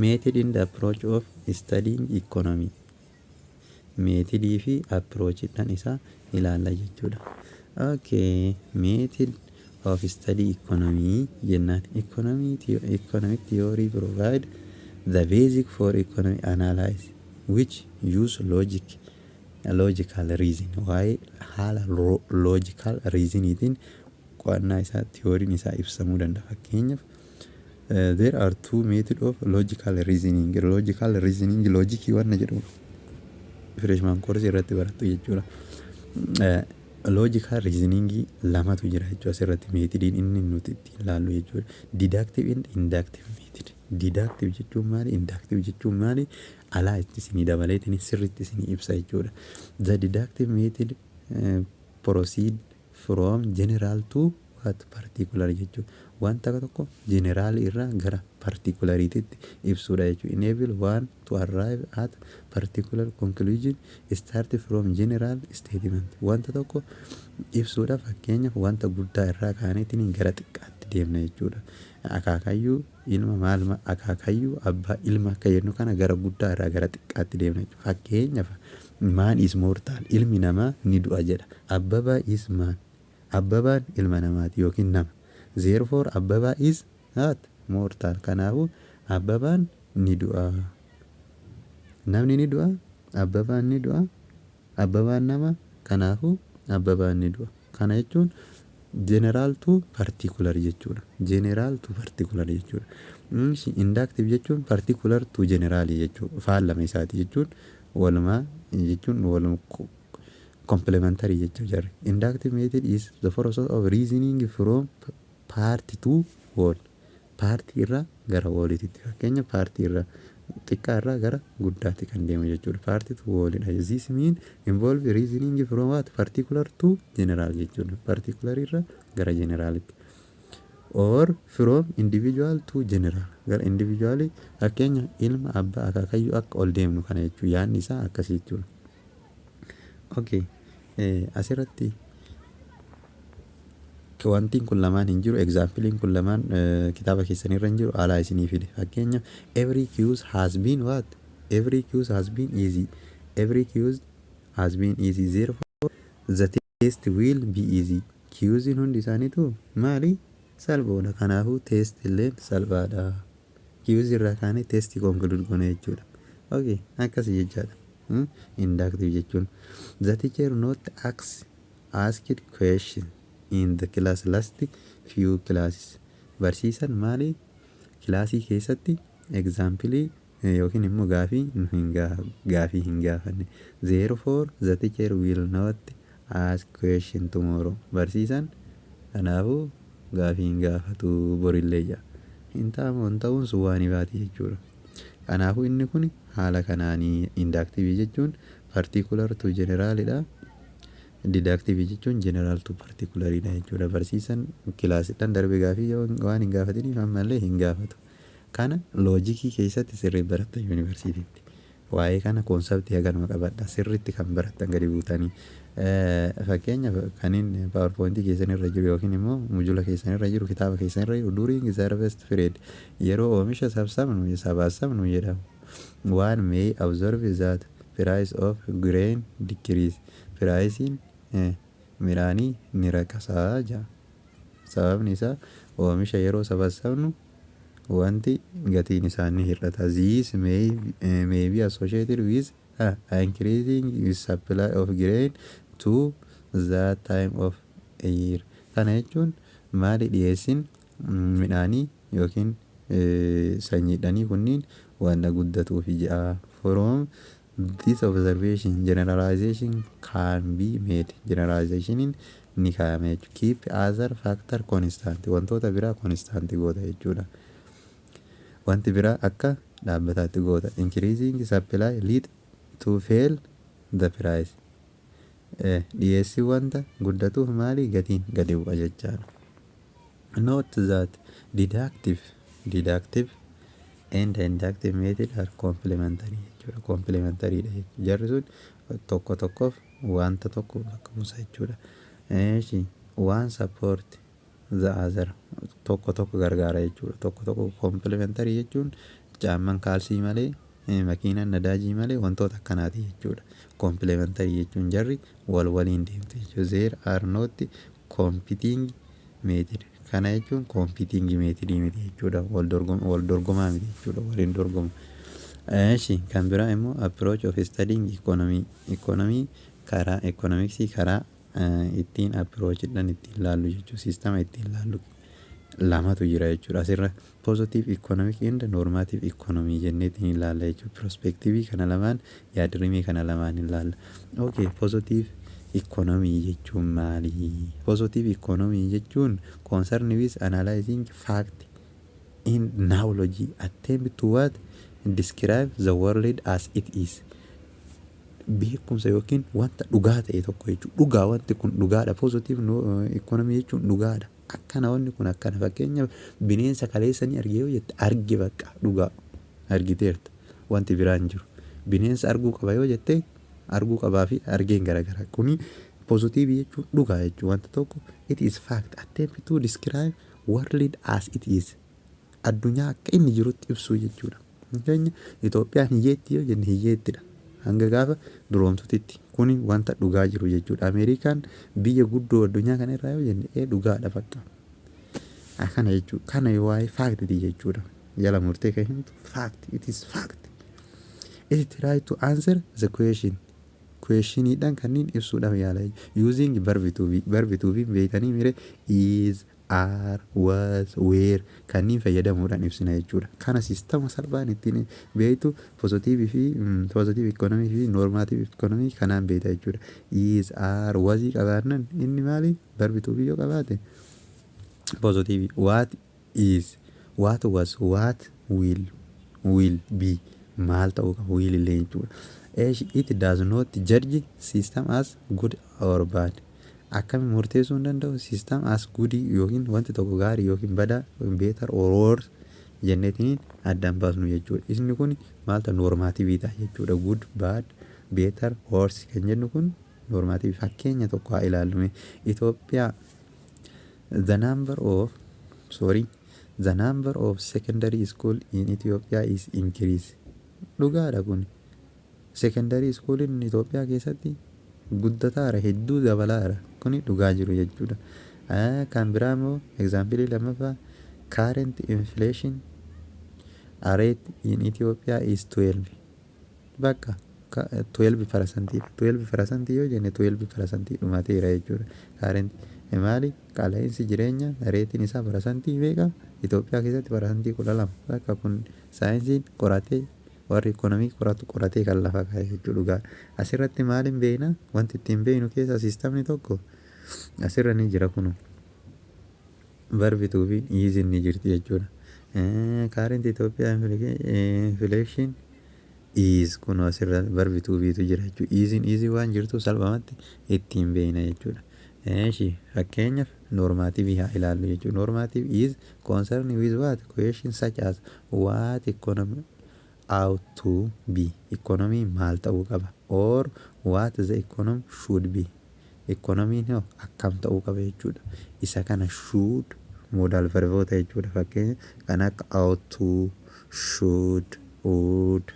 Method in the approach of studying economy. Methodii fi approachidhaan isaa ilaalla jechuudha. Okay, method of study economy jennaan. Economy, economic theory provide the basic for economic analysis which use logical reason. Waa'ee haala logical reasoniitiin qo'annaa isaa, theoryin isaa ibsamuu danda'a. Fakkeenyaaf, there are two method of logical reasoning. Logical reasoning, logicii wanna jedhu freshman course irratti barattu jechuudha. Logical reasoning lamatu jira jechuudha asirratti, methodiin inni nuti ittiin ilaallu jechuudha. Deductive and inductive method. Deductive jechuun maali? Inductive jechuun maali? Alaa itti isinii dabaleetiin sirriitti isinii ibsa jechuudha. The deductive method proceed from general to what? Particular jechuudha. Wanta tokko general irraa gara particulariititti ibsuudha jechuudha. Enable one to arrive at particular conclusion start from general statement. Wanta tokko ibsuudha, fakkeenyaaf wanta guddaa irraa kaaneetiin gara xiqqaatti deemna jechuudha. Akaakayyuu ilma maal, akaakayyuu abbaa ilma akka jennu kana, gara guddaa irraa gara xiqqaatti deemna jechuudha. Fakkeenyaaf, man is mortal, ilmi namaa ni du'a jedha. Abbabaa is man. Abbabaan ilma namaati yookiin nama. Therefore, Abbabaa is what? Mortal. Kanaafuu Abbabaan ni du'a. Namni ni du'a. Abbabaan ni du'a. Abbabaan nama. Kanaafuu Abbabaan ni du'a. Kana jechuun general to particular jechuudha. General to particular jechuudha. Inductive jechuun particular to general jechuudha. Faallama isaati jechuun, walumaa jechuun waluma complementary jechuu jarri. Inductive method is the process of reasoning from part to whole. Partii irraa gara wholeitti, fakkeenya partii irraa, xiqqaa irraa gara guddaatti kan deemu jechuudha. Part to wholeidha. This mean involve reasoning from what? Particular to general jechuudha. Particular irraa gara generalitti. Or from individual to general. Gara individual, fakkeenya ilma, abbaa, akaakayyuu akka ol deemnu kana jechuudha. Yaadni isaa akkasii jechuudha. Okay. Asirratti wantiin kun lamaan hin jiru, exampleiin kun lamaan kitaaba keessanirra hin jiru, alaa isinii fide. Fakkeenya, every quiz has been what? Every quiz has been easy. Every quiz has been easy, therefore the test will be easy. Quiziin hundi isaaniitu maali? Salphoodha, kanaafuu test illeen salphaadha. Quiz irraa kaanee test conclude goone jechuudha. Okay, akkasii jechaadha inductive jechuun. The teacher not asked question in the class last few classes. Barsiisan maali? Kilaasii keessatti exampleii yookiin immoo gaafii hin gaafii hin gaafanne. Therefore, the teacher will not ask question tomorrow. Barsiisan kanaafuu gaafii hin gaafatu borillee jedha. Hin ta'amu, hin ta'uun sun waan ibaati jechuudha. Kanaafuu inni kun haala kanaanii inductive jechuun particular to generalidha. Deductive jechuun general to particularidha jechuudha. Barsiisan kilaasiidhaan darbe gaafii waan hin gaafatiniif ammallee hin gaafatu. Kana logicii keessatti sirrii barattan yuunivarsiitiitti. Waa'ee kana conceptii haganuma qabadha, sirriitti kan barattan gadi buutanii. Fakkeenyaaf, kaniin PowerPointii keessan irra jiru yookiin immoo module keessan irra jiru, kitaaba keessan irra jiru, during the harvest period, yeroo oomisha sabsabnu, sabaasabnu jedhamu. One may observe that price of grain decrease. Priceiin midhaanii ni rakasaa jira. Sababni isaa oomisha yeroo sabaasabnu wanti gatiin isaanii hir'ata. This may be associated with increasing the supply of grain to that time of a year. Kana jechuun maali? Dhiyeessin midhaanii yookiin sanyiidhanii kunniin wanta guddatuuf ja'a. From this observation, generalization can be made. Generalizationiin ni kaa'ame jechuudha. Keep other factor constant. Wantoota biraa constant goota jechuudha. Wanti biraa akka dhaabbataatti goota. Increasing supply lead to fall the price. Dhiyeessii wanta guddatuuf maali? Gatiin gadi bu'a jechaadha. Note that deductive and inductive method are complementary jechuudha. Complementary dha jechuudha. Jarri sun tokko tokkoof wanta tokko bakka buusa jechuudha. Eeshi, one support the other, tokko tokko gargaara jechuudha. Tokko tokko complementary jechuun Caamman kaalsii malee, makiinaan nadaajii malee, wantoota akkanaati jechuudha. Complementary jechuun jarri wal waliin deemte jechuudha. There are not competing method. Kana jechuun competing method miti jechuudha. Wal dorgomaa miti jechuudha. Waliin dorgomu. Eeshi, kan biraa immoo approach of studying economy. Economy karaa economicsii karaa ittiin approachidhaan ittiin laallu jechuudha. Systema ittiin laallu lamatu jira jechuudha. Asirra positive economic and normative economy jenneetiin ilaalla jechuudha. Perspective kana lamaan, yaadrimee kana lamaan ilaalla. Okay, positive economy jechuun maali? Positive economy jechuun concern with analyzing fact in knowledge, attempt to what? Describe the world as it is. Beekumsa yookiin wanta dhugaa ta'e tokko jechuudha. Dhugaa, wanti kun dhugaadha. Positive economy jechuun dhugaadha. Akkana, wanni kun akkana. Fakkeenyaaf, bineensa kaleessa ni arge yoo jette, arge, bakka dhugaa argiteerta, wanti biraan jiru. Bineensa arguu qaba yoo jette, arguu qabaa fi argeen garagara. Kuni positive jechuun dhugaa jechuudha. Wanta tokko, it is fact, attempt to describe world as it is. Addunyaa akka inni jirutti ibsuu jechuudha. Fakkeenya, Itoophiyaan hiyyeetti yoo jenne, hiyyeettidha. Hanga gaafa duroomtutitti kuni wanta dhugaa jiru jechuudha. Ameerikaan biyya guddoo addunyaa kana irraa yoo jenne, ee, dhugaadha bakka. Akkana jechuudha. Kana waa'ee factiti jechuudha. Jala murtee kan himtu fact, it is fact. It try to answer the question. Questioniidhaan kanneen ibsuudhaaf yaala. Using verb to be, verb to be beektanii mire, is, are, was, were kanneen fayyadamuudhaan ibsina jechuudha. Kana systema salphaan ittiin beektu positive fi positive economy fi normative economy kanaan beekta jechuudha. Is, are, was qabaannan inni maali? Verb to be yoo qabaate positive. What is, what was, what will be, maal ta'uu qaba, will illee jechuudha. It does not judge system as good or bad. Akkami murteessuu hin danda'u system as good yookiin wanti tokko gaarii yookiin badaa, better or worse jenneetiin addaan baasnu jechuudha. Inni kun maal ta'a? Normative ta'a jechuudha. Good, bad, better, worse kan jennu kun normative. Fakkeenya tokko haa ilaallume. Itoophiyaa, the number of, sorry, the number of secondary school in Ethiopia is increase. Dhugaadha kun. Secondary schooliin Itoophiyaa keessatti guddataara, hedduu dabalaara. Kuni dhugaa jiru jechuudha. Kan biraa immoo example lammaffaa, current inflation rate in Ethiopia is 12. Bakka 12%, 12% yoo jenne, 12% dhumateera jechuudha. Current maali? Qaala'insi jireenya rateiin isaa percentii meeqa? Itoophiyaa keessatti 12%. Bakka kun saayinsiin qoratee, warri ikoonomii qoratu qoratee kan lafa kaa'e jechuudha, dhugaa. Asirratti maaliin beekna? Wanti ittiin beeknu keessa systemni tokko asirra ni jira kunu. Verb to be is ni jirti jechuudha. Current Itoophiyaa inflation is kun asirra verb to betu jira jechuudha. Isiin is waan jirtu salphumatti ittiin beekna jechuudha. Eeshi, fakkeenyaaf normative haa ilaallu jechuudha. Normative is concerned with what? Question such as what economy ought to be. Economy maal ta'uu qaba? Or what the economy should be. Economiin hoo akkam ta'uu qaba jechuudha. Isa kana should, modal verboota jechuudha. Fakkeenya kan akka ought to, should, would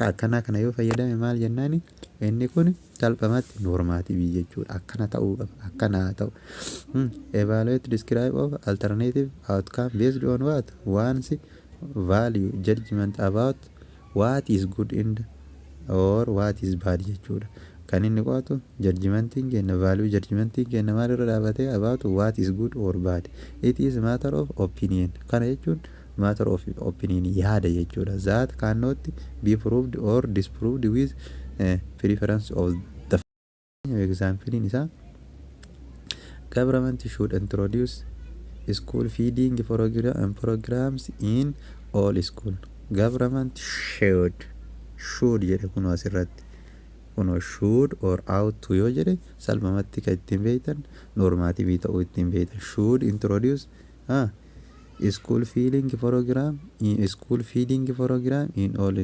akkanaa kana yoo fayyadame maal jennaani? Inni kun salphumatti normative jechuudha. Akkana ta'uu qaba, akkana haa ta'u. Evaluate, describe of alternative outcome based on what? One's value judgment about what is good in or what is bad jechuudha. Kan inni qo'atu judgmentiin kenna, value judgmentiin kenna maal irra dhaabatee? About what is good or bad. It is matter of opinion. Kana jechuun matter of opinion, yaada jechuudha. That cannot be proved or disproved with preference of the example isaa, government should introduce school feeding programs in all school. Government should jedhe kunoo asirratti. Kunoo should or ought to yoo jedhe, salphumatti kan ittiin beektan normative ta'uu ittiin beektan. Should introduce school feeding program in school feeding program in all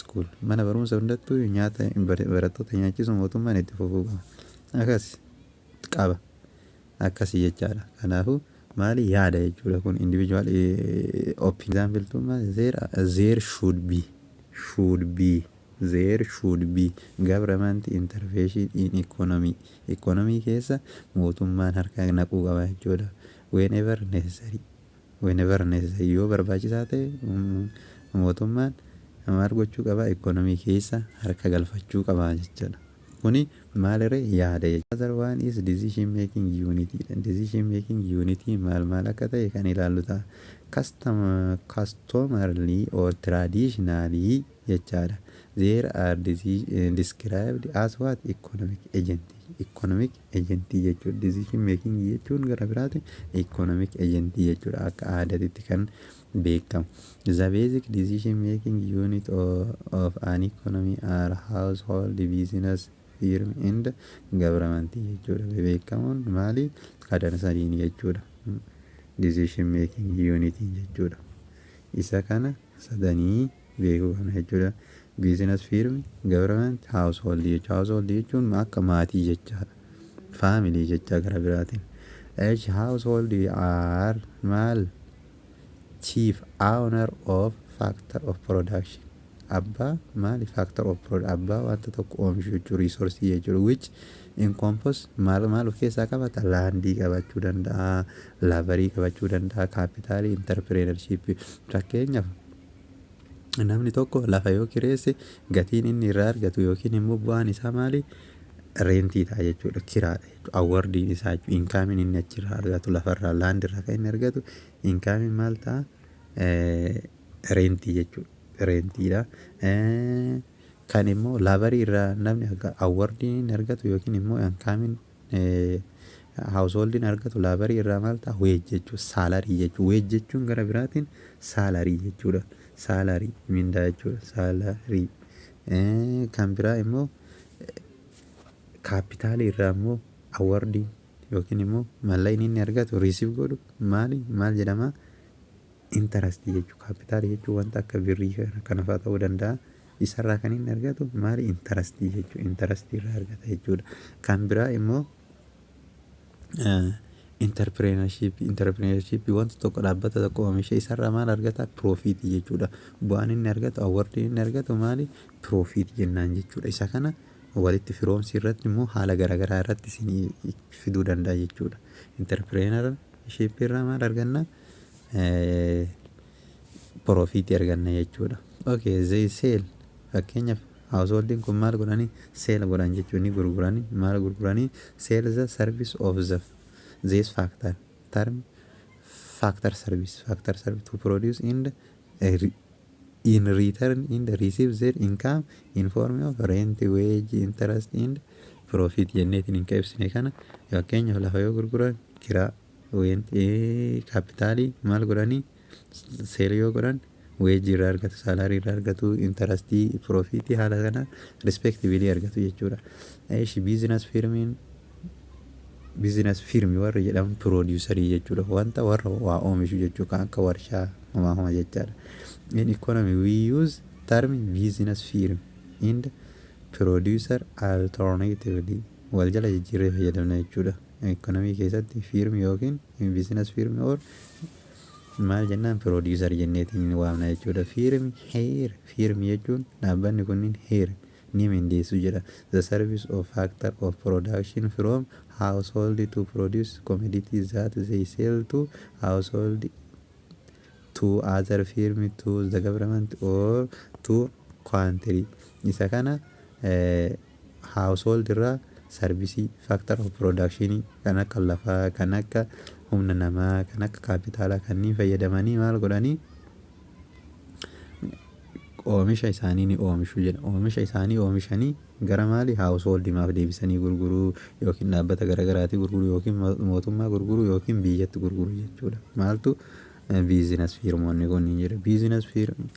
school. Mana barumsa hundattuu nyaata barattoota nyaachisu mootummaan itti fufuu qaba. Akkas qaba. Akkasii jechaadha. Kanaafuu Maali yaada jechuudha kun individual opinion. Example maal? There should be there should be government intervention in economy. Economy keessa mootummaan harka naquu qaba jechuudha. Whenever necessary, whenever necessary, yoo barbaachisaa ta'e mootummaan maal gochuu qaba? Economy keessa harka galfachuu qaba jechuudha. Kuni maalirre yaada jechuudha. Other one is decision making unit. Decision making unit maal maal akka ta'e kan ilaallu ta'a. Customarily or traditionally jechaadha. There are described as what? Economic agent. Economic agent jechuudha. Decision making jechuun gara biraati economic agent jechuudha, akka aadaatitti kan beekamu. The basic decision making unit of an economy are household, business firm and government jechuudha. Beekamuun maali? Kadan sadiin jechuudha. Decision making unit jechuudha. Isa kana sadanii beekuu qabna jechuudha. Business firm, government, household jechuudha. Household jechuun akka maatii jechaadha. Family jecha gara biraatiin. Each household are maal? Chief owner of factor of production. Abbaa maali? Factor of production, abbaa wanta tokko oomishu jechuudha, resource jechuudha, which encompass maal maal of keessaa qabata? Landii qabachuu danda'a, laborii qabachuu danda'a, capitalii, entrepreneurship. Fakkeenyaaf, namni tokko lafa yoo kireesse, gatiin inni irraa argatu yookiin immoo bu'aan isaa maali? Rentii ta'a jechuudha, kiraadha jechuudha. Awwardiin isaa jechuudha, incomeiin inni achirraa argatu, lafarraa, landirraa kan inni argatu incomeiin maal ta'a? Rentii jechuudha, rentiidha. Kan immoo laborii irraa namni awwardiin inni argatu yookiin immoo incomeiin householdiin argatu laborii irraa maal ta'a? Wage jechuudha, salary jechuudha. Wage jechuun gara biraatiin salary jechuudha, salary, mindaa jechuudha, salary. Kan biraa immoo capitalii irraa immoo awwardiin yookiin immoo mallaqni inni argatu, receive godhu maali? Maal jedhama? Interestii jechuudha. Capitalii jechuun wanta akka birrii kana fa'aa ta'uu danda'a. Isarraa kan inni argatu maali? Interestii jechuudha. Interestii irraa argata jechuudha. Kan biraa immoo entrepreneurshipii. Entrepreneurshipii wanta tokko, dhaabbata tokko oomisha, isarraa maal argata? Profitii jechuudha. Bu'aan inni argatu, awwardiin inni argatu maali? Profitii jennaan jechuudha. Isa kana walitti firoomsi irratti immoo haala garaagaraa irratti isinii fiduu danda'a jechuudha. Entrepreneurshipii irraa maal arganna? Profitii arganna jechuudha. Okay, they sell. Fakkeenyaaf, householdiin kun maal godhanii? Sell godhan jechuun ni gurguranii. Maal gurguranii? Sell the service of the this factor, term factor service, factor service to produce in return in the receive their income in form of rent, wage, interest and profit jenneetiin hin ibsine kana. Fakkeenyaaf, lafa yoo gurguran kiraa, capitalii maal godhanii? Sell yoo godhan wageii irraa argatu, salary irraa argatu, interestii, profitii, haala kana respectively argatu jechuudha. Eeshi, business firmiin, business firmi warra jedhamu producerii jechuudha. Wanta warra waa oomishu jechuudha, kan akka warshaa homaa homa jechaadha. In economy we use term business firm and producer alternatively, wal jala jijjiirree fayyadamna jechuudha. Economy keessatti firm yookiin business firm or maal jennaan? Producer jenneetiin waamna jechuudha. Firm hire, firm jechuun dhaabbanni kunniin hire, ni mindeessu jedha. The service of factor of production from household to produce commodities that they sell to household, to other firm, to the government or to country. Isa kana household irraa serviceii factor of production kan akka lafaa, kan akka humna namaa, kan akka capitalaa kanneen fayyadamanii maal godhanii? Oomisha isaanii ni oomishu jedha. Oomisha isaanii oomishanii gara maali? Householdimaaf deebisanii gurguruu yookiin dhaabbata garaagaraatii gurguruu yookiin mootummaa gurguruu yookiin biyyatti gurguruu jechuudha. Maaltu? Business firmoonni kunniin jedha. Business firm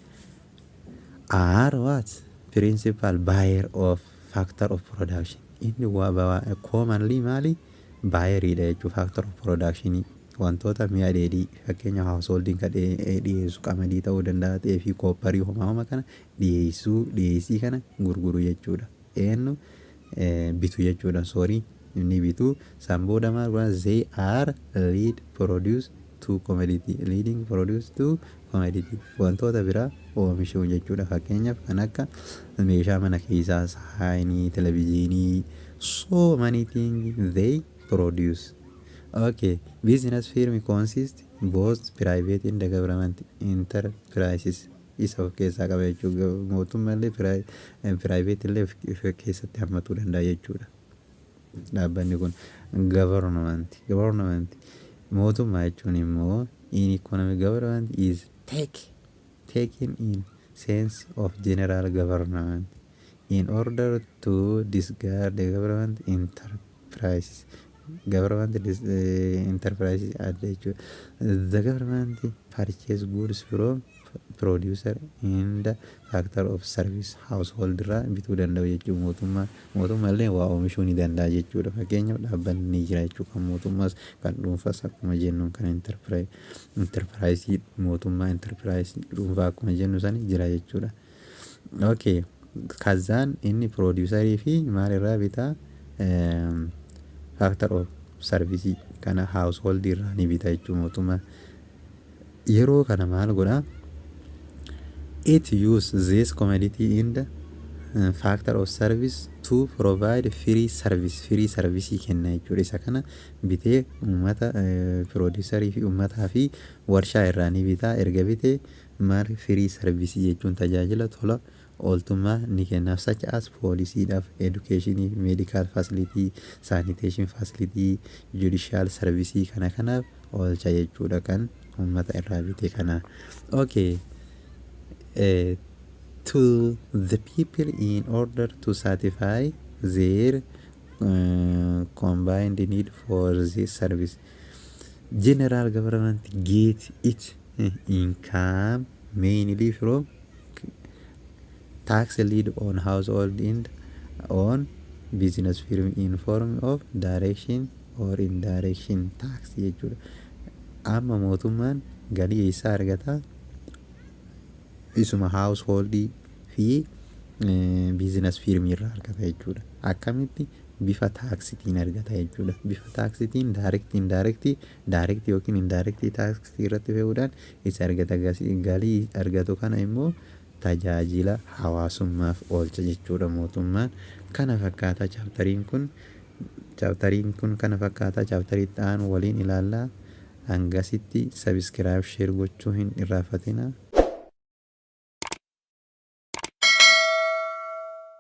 are what? Principal buyer of factor of production. Inni commonly maali? Buyeriidha jechuudha factor of production, wantoota mi'a dheedhii. Fakkeenya, householdiin kan dhiyeessu qamadii ta'uu danda'a, xeefii, copperii, homaa homa kana dhiyeessuu, dhiyeessii kana gurguru jechuudha. Eenyu bitu jechuudha, sorry. ni bitu. San booda maal godhan? They are lead produce to commodity, leading produce to commodity, wantoota biraa oomishuu jechuudha. Fakkeenyaaf kan akka meeshaa mana keessaa, saayinii, televiziyoonii, so many things they produce. Okay, business firm consist both private and the government enterprises isa of keessaa qaba jechuudha. Mootummaallee private illee of keessatti hammatuu danda'a jechuudha. Dhaabbanni kun government mootummaa jechuun immoo in economic government is taken in sense of general government in order to discard the government enterprises. Government enterprises adda jechuudha. The government purchase goods from producer in the factor of service household irraa bituu danda'u jechuudha. Mootummaa mootummaallee waa oomishuu ni danda'a jechuudha. Fakkeenyaaf dhaabbanni ni jira jechuudha, kan mootummaas kan dhuunfaas akkuma jennu, kan enterprise mootummaa, enterprise dhuunfaa akkuma jennu sani jira jechuudha. Okay. Kazaan inni producerii fi maalirraa bitaa? Factor of service kana household irraa ni bita jechuudha mootummaa. Yeroo kana maal godhaa? It use this commodity in the factor of service to provide free service, free service kenna jechuudha. Isa kana bitee uummata producerii fi uummataa fi warshaa irraa ni bitaa. Erga bitee maal? Free service jechuun tajaajila tola ooltummaa ni kennaaf, such as poolisiidhaaf, educationii, medical facility, sanitation facility, judicial service kana kanaaf oolcha jechuudha kan uummata irraa bite kana. Okay. To the people in order to satisfy their combined need for this service. General government get its income mainly from tax levied on household and on business firm in form of direction or indirection tax jechuudha. Amma mootummaan galii eessaa argata? Isuma household fi business firm irraa argata jechuudha. Akkamitti? Bifa taaksitiin argata jechuudha. Bifa taaksitiin direct, indirect, direct yookiin indirect taaksii irratti fe'uudhaan isa argata. Galii argatu kana immoo tajaajila hawaasummaaf oolcha jechuudha mootummaan. Kana fakkaata chapteriin kun. Chapteriin kun kana fakkaata. Chapterii itti aanu waliin ilaallaa. Hangasitti subscribe, share gochuu hin irraanfatina.